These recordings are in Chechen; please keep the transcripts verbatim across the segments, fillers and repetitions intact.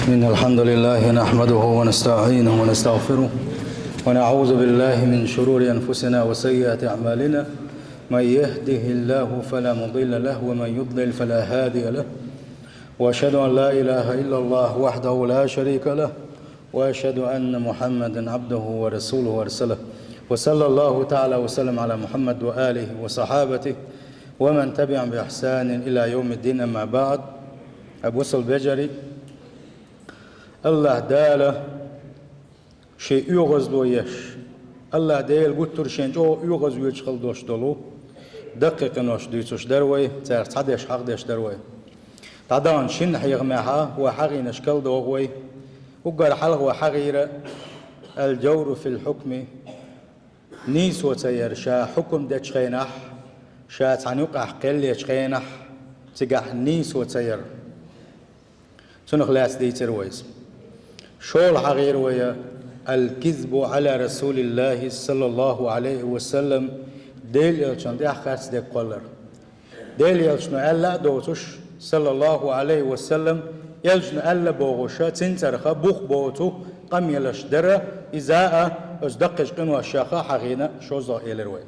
إن الحمد لله نحمده ونستعينه ونستغفره، ونعوذ بالله من شرور أنفسنا وسيئات أعمالنا. من يهده الله فلا مضل له، ومن يضلل فلا هادي له. وأشهد أن لا إله إلا الله وحده لا شريك له، وأشهد أن محمدا عبده ورسوله ورسوله. وصلى الله تعالى وسلم على محمد وآله وصحابته ومن تبعهم بإحسان إلى يوم الدين. أما بعد. Абу Мусал Бажари, АллахӀ Дала ший оьгӀазло еш, АллахӀ Дала гуттар шийна чӀоагӀа оьгӀазвоьчу хила долуш долу даккхий къинош дуьйцуш дара вай, царах цхьадерш хьахдеш дара вай. ДӀадаханчу шина хьехамехь вай хьахийнарш карладоху вай. Уггар хьалха вай хьахийра «Ал-джавру фил хьукми», нийсо ца яр, ша хьукам дечу хенахь, ша цхьана юкъахь кхел ечу хенахь, цигахь нийсо ца яр. Цунах лаьцна дийцира вай иза. ШолгӀа хьахийра вай «Ал-кизбу Ӏала Расулиллахи саллаллаху Ӏалайхи ва саллам», Делан Элчанна тӀехь харц дерг кхоллар. Делан Элчано аьлла а доцуш, саллаллаху Ӏалайхи ва саллам, Элчано аьлла бохуш, цуьнан цӀарах бух боцу къамелаш дара, иза а оцу даккхийчу къиношах а хьахийна, шозза элира вай.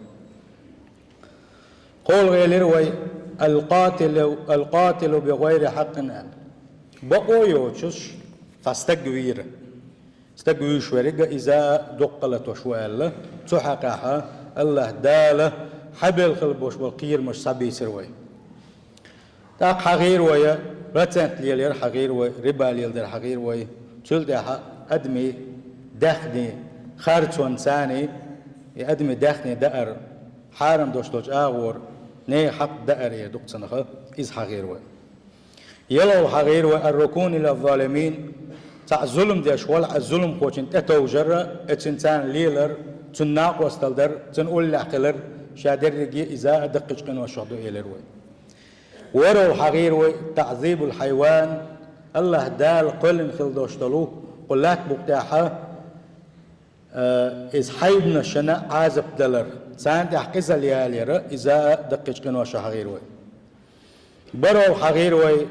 КхоалгӀа элира вай: «Ал-къатилу, ал-къатилу би гӀайри хьаккъин», аьлла. Бакъо йоцуш цхьа стаг вийра. Стаг вуьйш верг а, иза а дукха латош ву аьлла, цу хьокъехь АллахӀ Дала хьабелла хила болуш болу кхерамаш схьабийцира вай. ТӀаккха хьахийра вай, процент лелаяр хьахийра вай, риба леладар хьахийра вай. Цул тӀаьхьа адамийн даьхни харцонца и адамийн даьхни даар, хьарам долуш долчу агӀор нехан хьакъ даар эр ду-кх цунах, иза хьахийра вай. ЯлхолгӀа хьахийра вай: «Ар-рукун илаз-залимин», цхьаъ зулам деш валахь а, зуламхочунна тӀетовжар а, цуьнан царна лелар, цуьнан накъосталла дар, цуьнан уллехь хилар, ша дерриге а иза а даккхийчу къиношах ду элира вай. ВорхӀалгӀа хьахийра вай: «ТаӀзибул хьайван», АллахӀ Дала кхоьллина хила долуш долу кху лаьтта букъа тӀехь, а, иза хьайбанашна Ӏазап далар, царна тӀехь къизалла ялаяр а, иза а даккхийчу къиношах хьахийра вай. БархӀалгӀа хьахийра вай: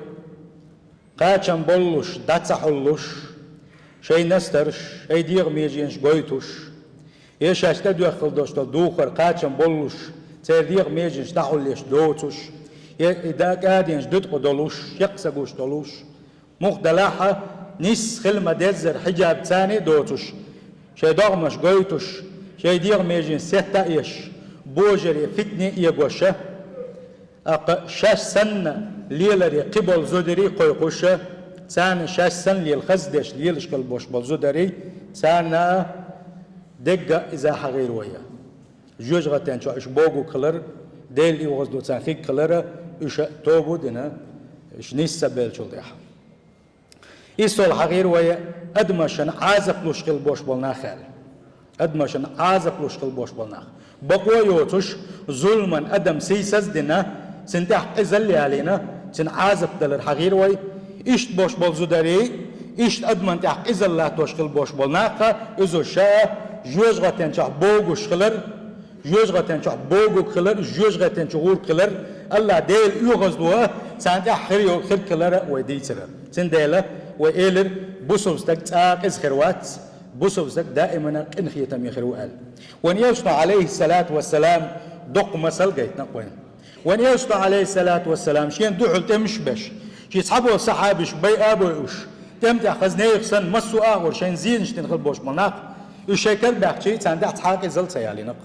«Кхачам боллуш, дӀа ца хьуллуш, шайн настарш, шайн дегӀан меженаш гойтуш, я шаьш тӀедоьхна хила долуш долу духар кхачам боллуш, церан дегӀан меженаш дӀахьулъеш доцуш, я и да кӀадинаш дуткъа долуш, шекъ ца гуш долуш, муха делахь а, нисса хила ма-деззара хьиджаб царна а доцуш, шайн догӀмаш гойтуш, шайн дегӀан меженаш сетта а еш, божаре, фитне а эгош, а, тӀаккха шаьш санна леларе кхин болу зударий кхойкхуш, царна шаьш санна лела хаза деш лелаш хила болуш болу зударий, царна а дегга иза хьахийра вай. Жоьжахатен чохь уьш богург хилар, Делан оьгӀазло царна хирг хилар, уьш а тоба дина, уьш нисса беллачул тӀаьхьа». ИссолгӀа хьахийра вай: «Адамашна Ӏазап луш хила болуш болу нах», аьлла. Адамашна Ӏазап луш хила болуш болу нах. Бакъо йоцуш, зуламан адам сийсаз а дина, цуьнан тӀехь къизалла ялийна, цуьнан Ӏазап далар хьахийра вай. Иштта болуш болу зударий, иштта адаман тӀехь къизалла латтош хила болуш болу нах а, иза ша жоьжахатен чохь богуш хилар, жоьжахатен чохь богург хилар, жоьжахатен чу гӀург хилар, АллахӀ Делан оьгӀазло царна тӀехь хир йо-, хирг хилар а вай дийцира. Цундела вай элира: «Бусалба стаг цкъа а къиза хир вац, бусалба стаг даимана къинхетаме хир ву», аьлла. Вайн Элчано, Ӏалайхиссалату вассалам, доккха масал гайтина вайна. Вайн Элчано, Ӏалайхиссалату вассалам, шена дуьхьал тӀемаш а беш, шен цхьаболу сахьабаш байъа а бойуш, тӀеман тӀехь хаза нехан санна, массо а агӀор шайна зенаш дина хила болуш болу нах, уьш шайн кара баьхча, царна тӀехь цхьа а къизалла ца ялийнакх.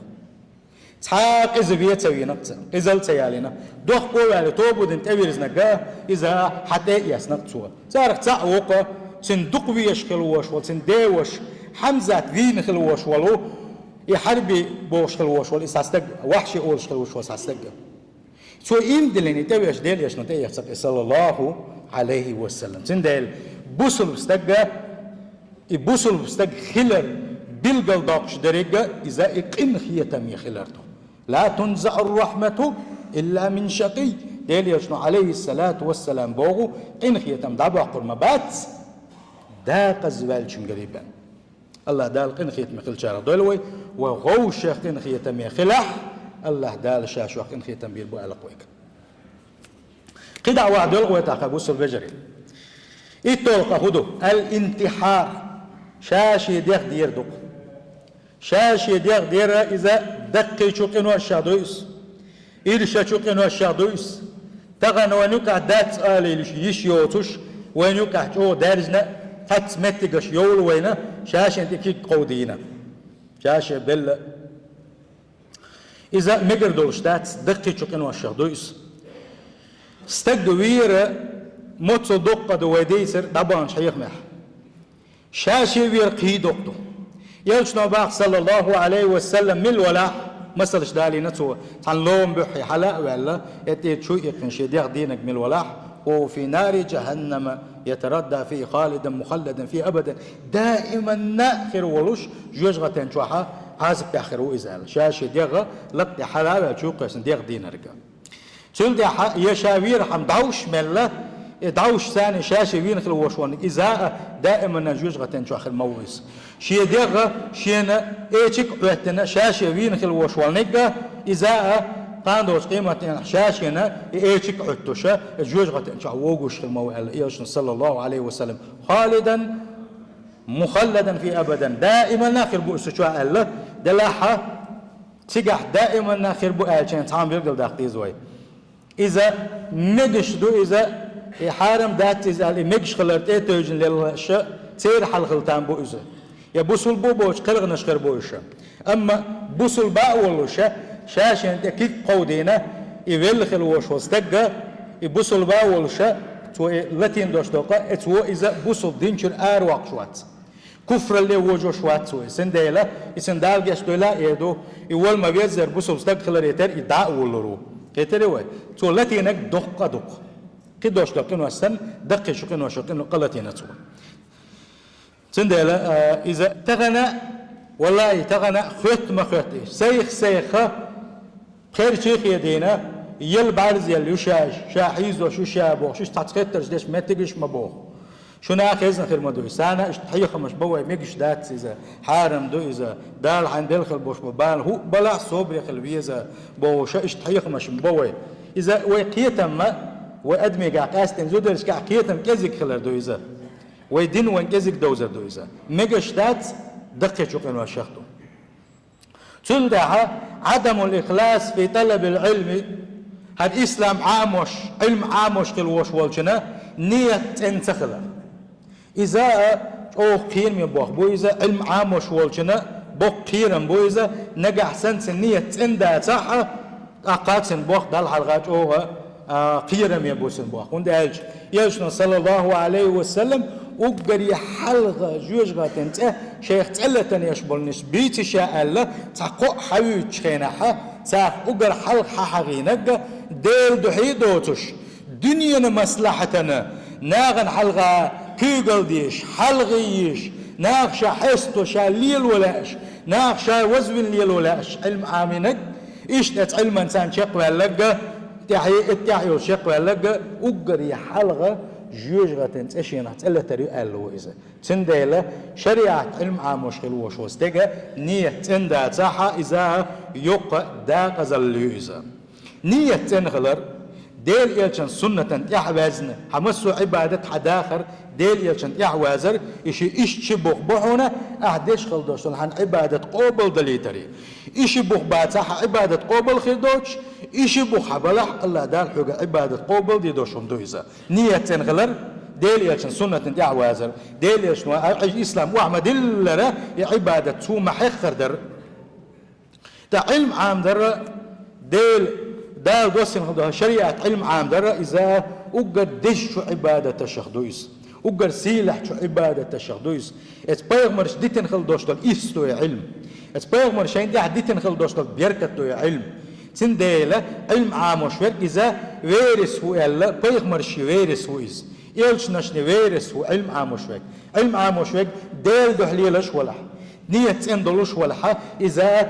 Цхьа а къиза ве ца вийнакх цара, къизалла ца ялийнакх. Дохко а ваьлла, тоба дина тӀевирзинарг а, иза хьан тӀе а эцнакх цо. Царах цхьаъ ву-кх, цуьнан дукха везаш хила волуш волу, цуьнан деваша Хьамзат вийна хила волуш волу, и Хьарби бохуш хила волуш волу, и цхьа стаг, Вахьши олуш хила волуш волу цхьа стаг. Цо ийман диллина и тӀевеача Делан Элчано тӀеэцнакх и, саллаллаху Ӏалайхи ва саллам. Цундела бусалба стага, и бусалба стаг хилар билгалдоккхуш дерг а иза и къинхетаме хилар ду. «Ла тунзаӀур-рахьмату илла мин шакий». Делан Элчано, Ӏалайхиссалату вассалам, боху, къинхетам дӀабоккхур ма бац декъаза ваьллачуьнгара бен. АллахӀ Дала къинхетаме хиллачарах дойла вай, ва вовшех къинхетаме хилахь, АллахӀ Дала Ша шух къинхетам бийр бу аьлла-кх вайга. КхидӀа а ваха доьлху вай тӀаккха, бусалба вежарий. ИтталгӀа хӀу ду? Ал-интихьар. Ша шен дегӀ дер ду-кх. Ша шен дегӀ дер иза даккхийчу къиношех дуй из. Иршачу къиношех дуй из. Тахан вайна юкъахь дац ала йиш йоцуш, вайна юкъахь чӀогӀа даьржина, цхьацца меттигаш йовла вайна, ша шен тӀе куьг кховдийна. Ша шен белла. Иза мегар долуш дац, даккхийчу къиношех дуй из. Стаг вер моццул дуккха ду вай дийцар дӀабаханчу хьехамехь. Ша шен вер кхин доккха ду. Элчано боху, саллаллаху Ӏалайхи ва саллам, мила валахь, масалш далийна цо, цхьана лома буьххье хьала а ваьлла, я тӀе чу а иккхина шен дегӀ дийнарг мила валахь, хӀува фи нари жахӀаннама ятарадда фи халидан мухалладан фи абадан, даиманна хир волуш, жоьжахатин чохь Ӏазапехь хир ву иза аьлла. Ша шен дегӀ лакха тӀе хьала а ваьлла, чу а кхоьссина дегӀ дийнарг. Цул тӀаьхьа, я ша вер хьама дӀовш мелла, и дӀовш царна ша шен вийна хила вош волниг, иза а даиманна жоьжахатин чохь хир ма ву иза. Шен дегӀ шена эчиг а Ӏоьттина, ша шен вийна хила вош волниг а, иза а кхана долчу къематдийнахь ша шена и эчиг а Ӏуьттуша, и жоьжахатин чохь вогуш хир ма ву аьлла, элчано, саллаллаху Ӏалайхи ва саллам. Халидан мухалладан фи абадан. Даиманна хир бу иза чохь аьлла, делахь а, цигахь даиманна хир бу аьллачун цхьа а билгалдаккха деза вай. Иза мегаш ду иза, и хьарам дац иза аьлла, и мегаш хилар тӀе а тевжина лелла аша, церан хьалхал там бу иза. Я бусулба а боцуш кхелханаш хир бу иша. Амма бусулба а волуша, ша шен тӀе куьг кховдийна, и велла хила вош волу стагга, и бусулба а волуша, цо и латийна дош доккха, и цо иза бусулба динчуьра аравоккхуш вац. Куфралле вожош вац вай. Цундела, и цуьнан Дала гечдойла а эр ду, и вала ма веззара бусулба стаг хиларе терра и дӀа а вуллур ву. Кхетаре вай? Цо латийнарг доккха а дукха. Кхидолчу къинош санна, даккхийчу къиношо къино къа латийна цо. Цундела, а, иза тахана, валлахӀи, тахана хоьтту ма хоьтту иза. Сайх-сайха Пхерчий хедийна, ел бӀарзъелла ю ша, ша хьийзош ю ша бохуш, иштта цхьацца хеттарш деш меттигаш ма боху. Шуна хезна хир ма ду иза. Царна иштта хьехамаш бан вай, мегаш дац иза, хьарам ду иза, Дала хьайна делла хила бош бу бала, хӀуъа балахь собаре хила веза бохуша, иштта хьехамаш ма бан вай. Иза вай кхетам ма, вай адамигахь къаьсттина зударшкахь кхетам кӀезиг хилар ду иза. Вай дин вайн кӀезиг довзар ду иза. Мегаш дац, даккхийчу къиношех ду. Цул тӀаьхьа Ӏадамул ихлас фи талабил Ӏилми, хӀара ислам Ӏамош, Ӏилма Ӏамош хила вош волчунна ният цӀена ца хилар. Иза а чӀогӀа кхераме боху бу иза, Ӏилма Ӏамош волчунна боккха кхерам бу иза, нагахь санна цуьнан ният цӀена дацахь а, тӀаккха цуьнан боху Далла хьалха чӀогӀа а, кхераме бу цуьнан боху. ХӀунда аьлча Элчано, саллаллаху Ӏалайхи ва саллам, уггаре хьалха жоьжахатин цӀе шайх цӀе латанеш болу нис бийци ша аьлла, цхьа кхоъ хьавуьйцучу хенахь, царах уггар хьалха хьахьахийнарг а, Делан дуьхьа а доцуш, дуьненан маслахьатана, нахана хьалха куьйгалла деш, хьалха йиш, наха ша хьесто, ша лело лаьаш, наха ша вазвина лело лаьаш Ӏилма Ӏамийнарг, иштта оцу Ӏилман царна чекхваьлларг а, тӀаьхье, тӀаьхье йолуш чекхваьлларг а, уггаре хьалха жоьжахатин цӀе шенах цӀе латар ю аьлла ву иза. Цундела шариӀат Ӏилма Ӏамош хила вош волу стеган ният цӀена дацахь а, иза йоккха дакъазалла ю иза. Ният цӀена хилар, Делан Элчан суннатан тӀаьхьаваьзна, хьан массо а Ӏибадат хьан дахар, Делан Элчан тӀаьхьавазар, и ши иштта ши бух бу хьуна, ахь деш хила долуш долу хьан Ӏибадат къобалдалийтаре. И ши бух бацахь, хьан Ӏибадат къобал хир доцуш, и ши бух хьан балахь, АллахӀ Дала хьоьга Ӏибадат къобалдийр долуш хӀума ду иза. Ният цӀена хилар, Делан Элчан суннатан тӀаьхьавазар, Делан Элчано а, ислам охьа ма-диллара, и Ӏибадат цо ма-хьеххара дар. Ткъа Ӏилма Ӏамадар а, Дела, Дала доссина хила долу шариӀат Ӏилма Ӏамадар а, иза уггар дезачу Ӏибадаташах ду иза. Уггар сийлахьчу Ӏибадаташах ду иза. Эца пайхамарша дитина хила долуш долу иштта ду и Ӏилма. Эца пайхамарша шайна тӀехь дитина хила долуш долу беркат ду и Ӏилма. Цундела Ӏилма Ӏамош верг иза верас ву аьлла, пайхамарши верас ву иза. Элчанашни верас ву Ӏилма Ӏамош верг. Ӏилма Ӏамош верг Делан дуьхьа лелаш валахь, ният цӀена долуш валахь, иза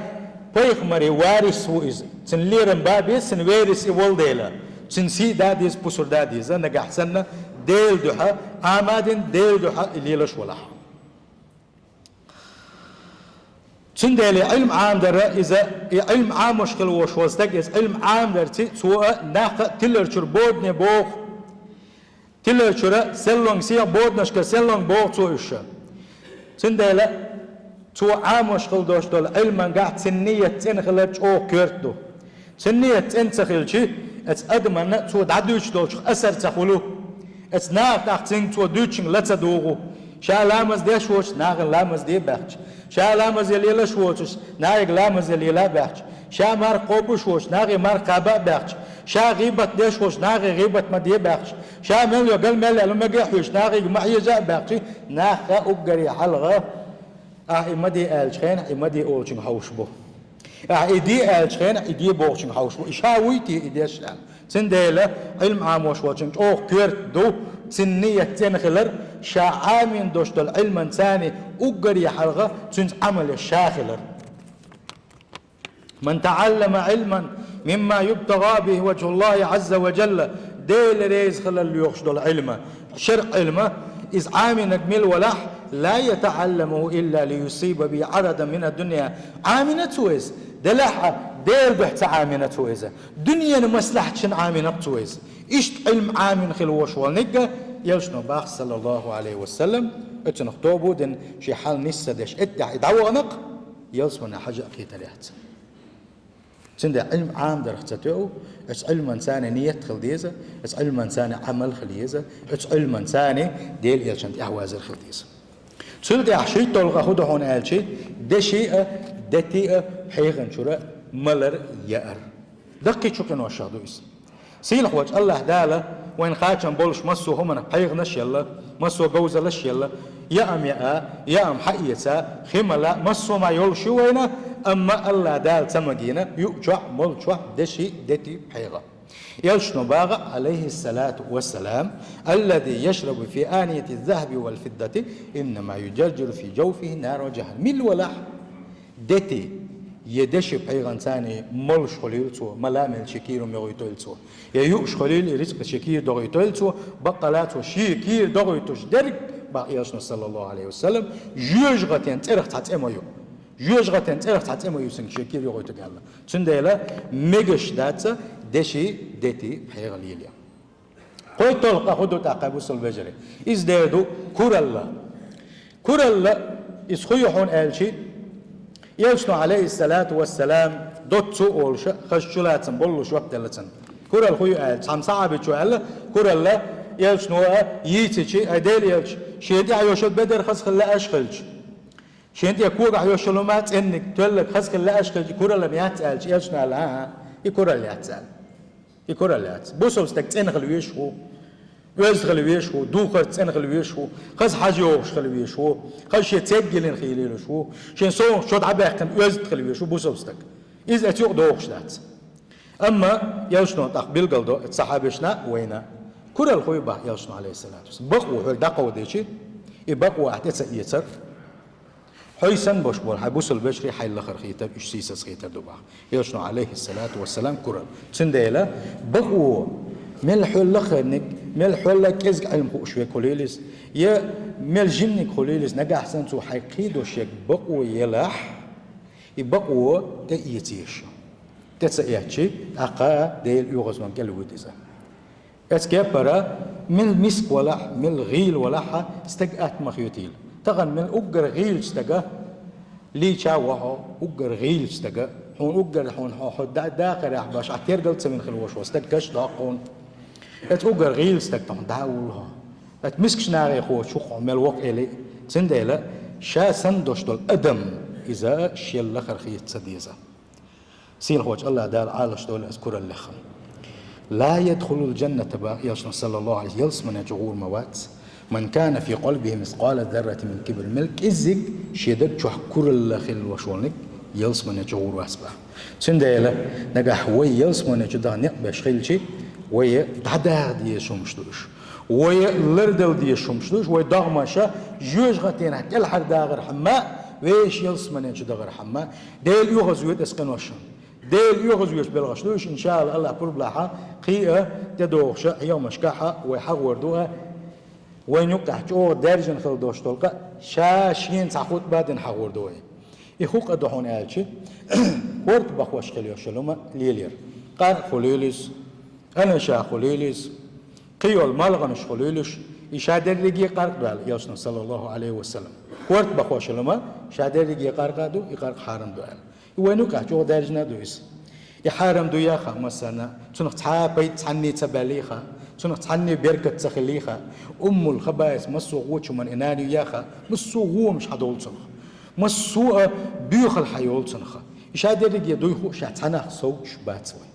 пайхамари варис ву иза. Цуьнан лерам бан беза, цуьнан верис и волу дела. Цуьнан сий дан а деза, пусар дан а деза, нагахь санна Делан дуьхьа, Ӏамадина Делан дуьхьа и лелаш валахь. Цундела Ӏилма Ӏамадар а иза, и Ӏилма Ӏамош хила вош волу стаг, иза Ӏилма Ӏамадарци, цо а нах а тиларчуьра бодане боху. Тилар чура сенлонг сиха боданашка сенлонг боху цо уьш. Цундела цо Ӏамош хила долуш долу Ӏилмангахь цуьнан ният цӀена хилар чӀогӀа коьрта ду. Цуьнан ният цӀена ца хилчи, эцу адаманна цо дӀадуьйцуш долчух асар ца хуьлу. Эцу наха тӀаккха цуьнга цо дуьйцучуьнга ла ца дугӀу. Ша ламаз деш воцуш, нахана ламаз де баьхча. Ша ламазе лелаш воцуш, нахе ламазе лела баьхча. Ша марха кхобуш воцуш, нахе марха кхаба баьхча. Ша гӀийбат деш воцуш, нахе гӀийбат ма де баьхча. Ша мел йо гал мел яьлла мега хьуьйсу, нахе ма хьежа баьхча, нахха уггаре хьалха. Ахьа и ма де аьллачу хенахь, и ма де олучуьнга хьовш бу. Ахьа и де аьллачу хенахь, и де бохучуьнга хьовш бу. И ша вуй те и деш аьлла. Цундела Ӏилма Ӏамош волчуьнга чӀогӀа коьрта ду, цуьнан ният цӀена хилар, ша Ӏамийна долуш долу Ӏилманца уггаре хьалха цуьнца Ӏамал еш ша хилар. «Ман таӀаллама Ӏилман мимма юбтагӀа бихи ваджхӀуллахӀи Ӏазза ва джалла», Дела реза хилар лоьхуш долу Ӏилма, шарӀ Ӏилма, иза Ӏамийнарг мила валахь, «ла ятаӀалламухӀу илла лиюсиба бихи Ӏарадан мина дунья», Ӏамийна цо иза, делахь а, Делан дуьхьа ца Ӏамийна цо иза, дуьненан маслахьаташна Ӏамийнарг цо иза. Иштта Ӏилма Ӏамийна хила волуш волниг а, Элчано боху, саллаллахӀу Ӏалайхи ва саллам, оцунах тоба а дина, шен хьал нисса деш, эттехь и дӀаваханарг, ялсамане хьажа а кхетар яц. Цундела Ӏилма Ӏамдарх ца тоьу, оцу Ӏилманца ният хила деза, оцу Ӏилманца Ӏамал хила еза, оцу Ӏилманца Делан Элчанна тӀаьхьавазар хила деза. Цул тӀаьхьа шийтталгӀа хӀун ду хьуна аьлчи, деши а, дети а пхьегӀан чуьра малар яар. Даккхий чу къиношах ду иза. Сийлахьволчу АллахӀ Дала вайн кхачам болуш массо а хӀуманах пхьегӀанаш а елла, массо а говзаллаш а елла, яам яа, яам хьаэца, хи мала, массо а ма йолуш ю вайна, амма АллахӀ Дала ца магийна, юучохь, молучохь, деши, дети, пхьегӀа. Элчано боху, Ӏалайхиссалату вассалам: «Аллази яшрабу фи анияти ззахаби вал фиддати, иннама юджарджиру фи джавфихи нара джаханнам». Мила валахь, дети, я деши пхьегӀанца молуш хуьлийла цо, мала мел шен кийрахь йогӀуьйтийла цо, я юуш хуьлийла и рицкъ шен кийра догӀуьйтийла цо, баккъала цо шен кийра догӀуьйтуш дерг, боху Элчано, саллаллахӀу Ӏалайхи ва саллам, жоьжа гӀатен цӀерах цхьа цӀе ма ю. Жоьжа гӀатен цӀерах цхьа цӀе ма ю цуьнга шен кийра йогӀуьйтург аьлла. Цундела мегаш дац деши, дети пхьегӀа лелаян. КхойтталгӀа хӀун ду тӀаккха, бусалба вежарий? Иза дер ду куралла. Куралла, иза хӀун ю хьуна аьлчи, Элчано, Ӏалайхиссалату вассалам, доцца а олуш, хаза чулацам боллуш жоп делла цунна. Куралла хӀун ю аьлча, цхьана сахьабичо аьлла, куралла Элчано а йийцичи, ай Делан Элча, шен тӀехь йолуш бедар хаза хила лаьаш хилча, шен тӀе когахь йолуш йолу хӀума цӀенниг, тоьллаг хаза хила лаьаш хилча, и кураллан яц аьлча, Элчано аьлла: «ХӀан-хӀа, и куралла яц», аьлла. И куралла яц. Бусалба стаг цӀена хила везаш ву, оьзда хила везаш ву, духарца цӀена хила везаш ву, хаза хьажа йогӀуш хила везаш ву, хаза шен церг йиллина хила везаш ву, шен совгӀаташ чо дӀабаьккхина оьзда хила везаш ву бусалба стаг. Иза оцу юкъа догӀуш дац. Амма Элчано тӀаккха билгалдо сахьабашна а, вайна а. Куралла хӀун ю боху Элчано, Ӏалайхиссалату вассалам? Бакъо хьоьга дӀакховдийчи, и бакъо ахь тӀе ца эцар, хьо санна болуш болу хьайн бусалба вежарий хьайна лахара хетар, уьш сийсаза хетар ду боху Элчано, Ӏалайхиссалату вассалам, куралла. Цундела бакъо, мел хьол лахарниг, мел хьол кӀезиг Ӏилма хууш верг хуьлийла иза, я мел жиманиг хуьлийла иза, нагахь санна цо хьайга кхийдош ерг бакъо елахь, и бакъо тӀе эца езаш ю. ТӀе ца эцчи, тӀаккха Делан оьгӀазонна кӀел вуьду иза. Эцу кепара, мел миска валахь, мел гӀийла валахь а, стаг атта ма хетийла. Тахана мел уггар гӀийлачу стага лийча а во хьо, уггар гӀийлачу стага, хьуна уггар хьуна хьо, хьо да-, даккхарехь баш, ахь тергал а ца вина хила волуш волу стаг каш доккху хьуна. Эцу уггар гӀийла стаг тахана дӀа а вуллу хьо. Эцу мискачу нахе хӀотташ ву хьо мел воккха эли. Цундела ша санна долуш долу адам, иза шел лахара хета ца деза. Сийлахьволчу АллахӀ Дала Ӏалаш дойла аса кураллех. «Ла ядхулул джанната», боху Элчано, саллаллахӀу Ӏалайхи, ялсамане чу гӀур ма вац, «ман кана фи къалбихи мискъала зарратин мин кибр», мел кӀеззиг шен даг чохь куралла хилла волуш волниг ялсамане чу гӀур вац боху. Цундела нагахь вай ялсамане чу даха некъ беш хилчи, вай дӀадаха дезаш хӀумаш ду уьш. Вай лардала дезаш хӀумаш ду уьш, вай догӀмаша жоьжахатенахь кӀелхьардахархьама, вешан ялсамане чу дахархьама, Дела оьгӀазвойту аса къиношна. Дела оьгӀазвойтуш белхаш ду уьш, иншаАллахӀ, АллахӀ пурба лахь а, кхин а, тӀедогӀуш а, хьехамашкахь а вай хьахор ду а, вайна юккъехь чӀогӀа даьржина хила долуш долу къа, ша шена цхьа хутба а дина хьахор ду вай. И хӀун къа ду хьуна аьлчи, корта бахош хила йолуш йолу хӀума лелаяр. Къар а хуьлийла иза, анаша а хуьлийла иза, Кхыйола малгӀанаш хуьлуьйлуш, и шадерриге къаркъа ду аьлла, Элчано, саллаллахӀу Ӏалайхи ва саллам. Корта бахошалама, шадерриге къаркъа ду, и къаркъа хьарам ду аьлла. И вайна юкъахь чӀогӀа даьржина ду иза. И хьарам ду яха массарна, цунах цхьа а пайда цхьанне ца баьллийха, цунах цхьанне беркат ца хилийха, уммул хабаис массо а гӀочу хӀуман и нана ю яха, массо а гӀомаш хьадолу цунах. Массо а боьхал хьайолу цунах. И шадерриге дуй хууш цхьа нах совцуш бац вай.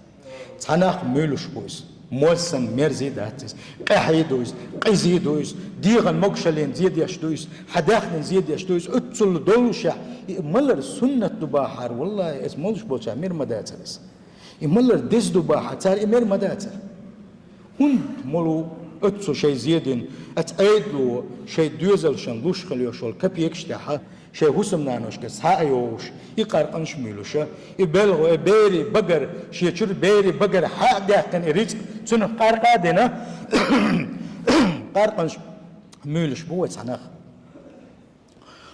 Цхьа нах муьйлуш бу иза. Моз санна мерзий дац иза. Къаьхьий ду иза. Къизий ду иза. ДегӀан могушаллин зе деш ду иза. Хьадаьхнин зе деш ду иза. Оццул доллушехь, и малар суннат ду бахьара, валлахӀи, эс молуш болча мир ма дацара иза. И малар деза ду бахьара, цара и мер ма дацара. ХӀунда молу оццул шайн зе дина, оцу Ӏедало шайн доьзалшна луш хила йолуш йолу капекаш тӀехь, шайн хӀусамнаношка схьа а йогӀуш, и къаркъанаш муьйлуша, и белхо, и берийн багара, шен чуьра берийн багара хьа а даьккхина и рицкъ, цунах къаркъа а дина, къаркъанаш муьйлуш бу вай цхьа нах.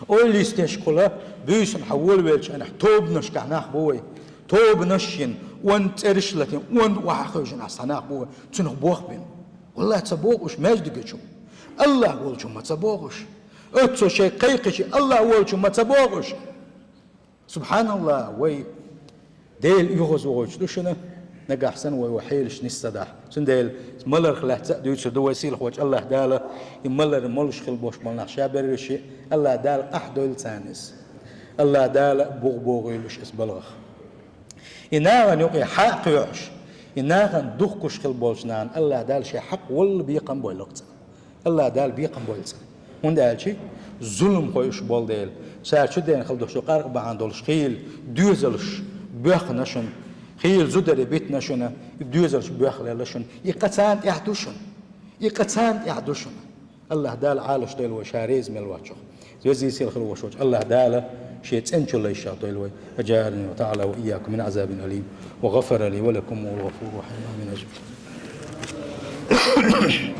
Ойла йистешкахула, буьйсанна хьан волавеллачу хенахь тобанашкахь нах бу вай. Тобанаш йина, онда цӀераш а латийна, онда охьахевшина ахь цхьа нах бу вай. Цунах бох бина. ВаллахӀи, ца боху уьш маьждиге чу. АллахӀ волчу ма ца боху уьш. Оццул шайн кхайкхича, АллахӀ волчу ма ца боху уьш. СубхьаналлахӀ, вай Дела оьгӀазвахийтуш ду шуна, нагахь санна вай вайн хьелаш нис ца дахь. Цундела маларх лаьцна а дуьйцур ду вай сийлахьчу АллахӀ Дала, и малар молуш хила болуш болу нах ша берриш а, АллахӀ Дала къахьдойла царна иза. АллахӀ Дала бух богӀийла уьш иза балгӀах. И нахана юкъе хьа а кхоьхьуш, и нахана духкуш хила болчу нахана АллахӀ Дала шен хьакъ волла бекхам бойла-кх царна. АллахӀ Дала бекхам бойла царна. ХӀунда аьлча зуламхой уьш болу дела, цара чу дена хила долуш ду къаркъа бахьана долуш хийла доьзалш боьхна шуна, хийла зударий битина шуна, и доьзалш боьхлаелла шуна. И къа царна тӀехь ду шуна. И къа царна тӀехь ду шуна. АллахӀ Дала Ӏалаш дойла вай ша реза мел воцчух. Везий сийлахь хила волуш волчу АллахӀ Дала шен цӀена чу лайшах дойла вай. أجارني وتعالى وإياكم من عذاب أليم وغفر لي ولكم وهو الغفور الرحيم. آمين.